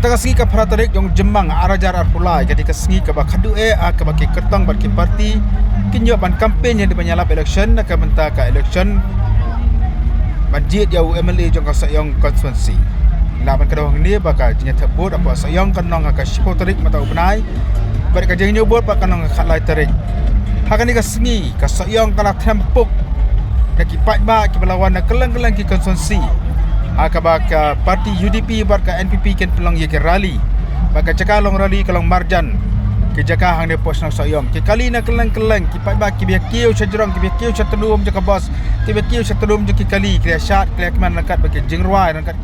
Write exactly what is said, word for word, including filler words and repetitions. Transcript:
Kata ka sngi ka phra tarik jong Jymmang ar hajar arphew lai, ka dei ka sngi kaba khadduh eh, ah, kaba ki kyrtong bad ki party kin ïoh ban campaign ïa kaba ïalap election, na ka bynta ka election ban jied ïa u M L A jong ka Sohiong constituency. Lah ban kdew hangne ba ka jingïathep vote hapoh Sohiong kan long ha ka shiphew tarik mynta u bnai, bad ka jingñiew vote pat kan long ha ka khatlai tarik. Ha kane ka sngi ka Sohiong ka la them puk da ki paidbah kiba la wan na kylleng kylleng ki constituency, ha kaba ka party U D P bad ka N P P kin pynlong ïa ki rally. Bad ka jaka long rally ka long marjan ki jaka hangne hapoh shnong Sohiong. Ki kali na kylleng kylleng, ki paidbah kiba ïa kiew sha jrong, kiba ïa kiew sha tnum jong ka bus, kiba ïa kiew sha tnum jong ki kali, ki la shad, ki la kmen ryngkat bad ki jingrwai ryngkat.